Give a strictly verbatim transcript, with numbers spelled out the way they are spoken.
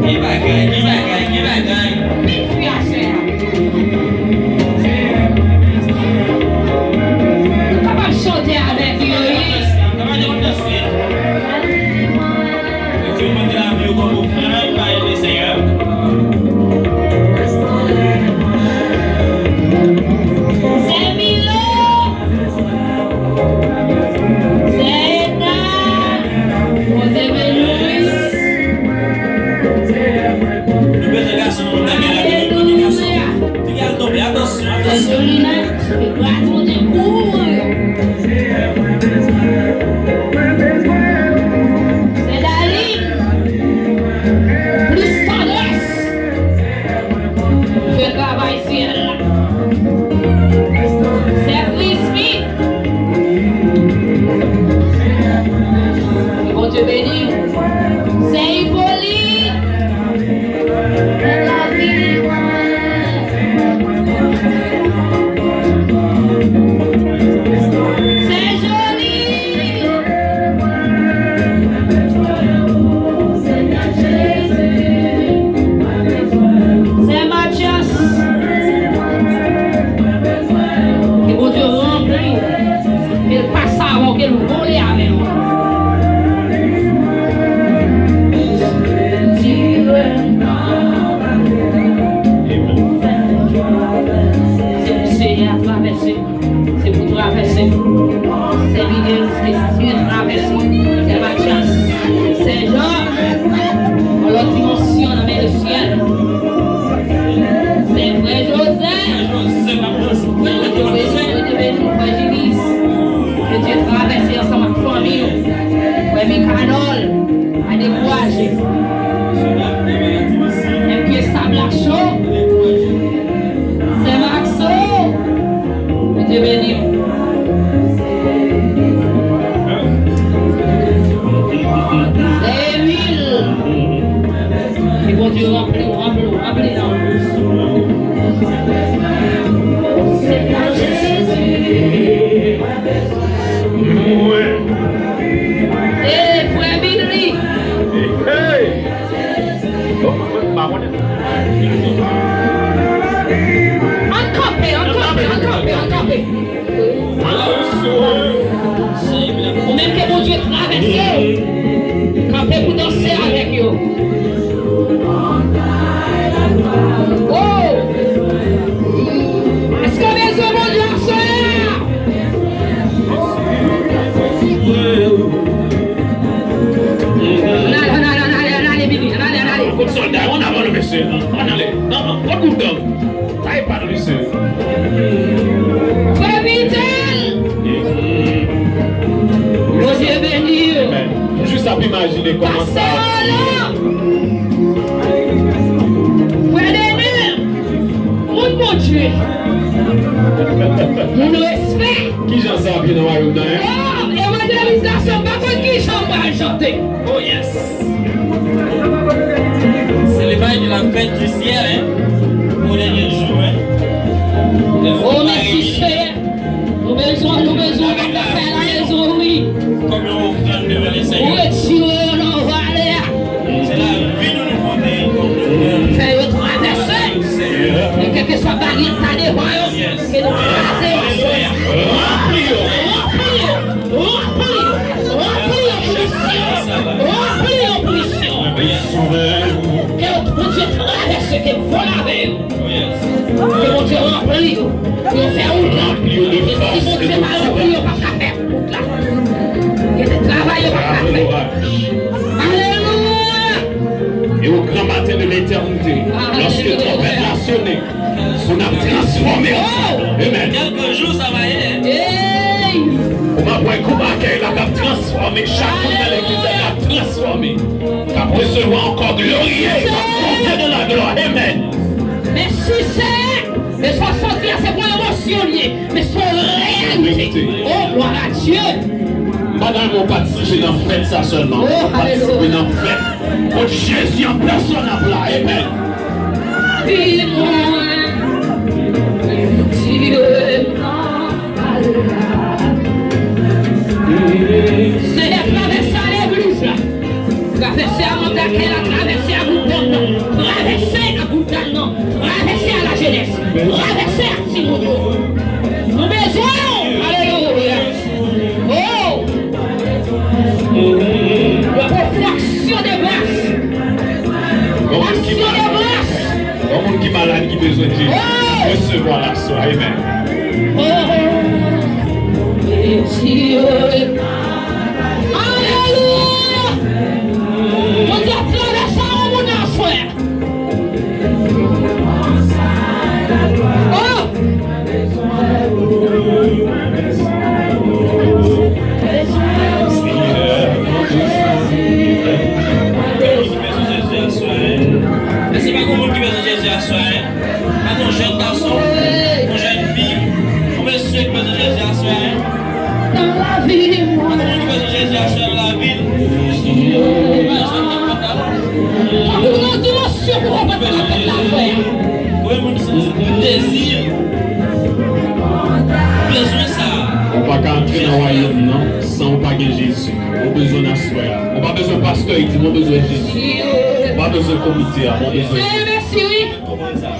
Ki bagay, ki bagay, ki bagay. Big frè a sè a. Nou kapab chante avèk yo, wi. Sè Milo, Sè Eda, Kote Venus. Nou bezwen gason nou, nou ta gen la, nou bezwen gason. Alelouya. Piga l tonbe, atansyon, atansyon. Sè Solina, se gras Bondye kouvri yo. Sè Darline, plis tandrès. Fè travay syèl la. Sè Prispi. Ke Bondye beni w. Sè Ipolit. Sè Joli. Sè Matyas. Ke Bondye ranpli w. Ke l pase avè w, ke l vole avè w. Se pou Seyè a travèse. Se pou travèse. Sè Miguel, se Seyè travèse. Sè Matyas, Sè Jòb, yon lòt dimansyon nan men lesyèl. Sè frè Jozèf, Bondye beni, Bondye beni, frè Jimis. Ke Dye travèse ansanm ak fanmi w. Frè Mikanòl, pa dekouraje. M K Sablacho, Sè Makso, Bondye beni w. Sè Emil, ke Bondye ranpli w, ranpli w, ranpli w. Seyè Jezi. Mwen. Ee, frè Billy. Hey! Bon, mwen, mwen pa konnen. Ann kanpe, ann kanpe, ann kanpe, ann kanpe. Ou menm ke Bondye travèse w. Kanpe pou danse avèk yo. Oh! Èske w bezwen Bondye aswè a? Ann ale, ann ale, ann ale, ann ale, Billy, ann ale, ann ale. Kout sòlda, ann avan nou, mesye. Ann ale. Ann, ann, pran kout gang. Tay pa nou, mesye. Frè Vital! Bondye beni w. Amen. Jis ap imajine kòman sa ap ye. Pastè Roland! Frè Denis! Moun Bondye! Moun respè! Kijan sa ap ye nan wayòm nan, en? Oh, evanjelis la, sa m pa konn kijan m pral chante. Oh, yes! C'est le bail de la fête du ciel, hein? Au dernier jour, hein? Oh, mèsi, Seyè. Nou bezwen, nou bezwen w, nou bezwen w, wi. Kòm yon ofrann devan le Seyè. Ou retire yo nan vale a. Se lavi nou nou pote kòm ofrann. Fè yo travèse. E kèlkeswa baryè k ta devan yo, ke nou kraze yo aswè a. Ranpli yo. Ranpli yo. Ranpli yo. Ranpli yo, plisyon. Ranpli yo, plisyon. Ke Bondye travèse, ke vole avè yo. Ke Bondye ranpli yo. Yo fè wout la. E si Bondye pa ranpli yo, yo p ap ka fè wout la. Gen de travay yo p ap ka fè. Alelouya! Et au grand matin de l'éternité, lorsque trompette la sonné, pou n ap transfòme ansanm. Amen. Kèlke jou sa va ye, hein? Ou p ap wè gwoup akèy la k ap transfòme, chak moun nan legliz la k ap transfòme. K ap resevwa ankò glorye, k ap monte nan la glwa. Amen. Mèsi, Seyè. E sa w santi a, se pa emosyon l ye, men se yon reyalite. Oh, gloire à Dieu. M pa nan yon patisipe nan fèt sa sèlman. Oh, alelouya. M patisipe nan fèt kot Jezi an pèsòn ap la. Amen. Di mwen, di mwen. Voilà, so, amen. Alelouya! Bondye ap travèse yon moun aswè. Oh! Èske pa gen moun ki bezwen Jezi aswè, en? Pa gen yon jèn gason, yon jèn fi, yon mesye ki bezwen Jezi aswè, en? Nan lavi mwen. Pa gen moun ki bezwen Jezi aswè nan lavi l. Pa jwenn nan pantalon. Fòk ou nan dimansyon pou konprann sa k ap fèt la, frè. Konbyen moun ki santi dezi, bezwen sa? Ou pa ka antre nan wayòm nan san ou pa gen Jezi. Ou bezwen l aswè a. Ou pa bezwen pastè ki di, "Mwen bezwen Jezi." Ou pa bezwen komite a, "Mwen bezwen Jezi." Konprann sa.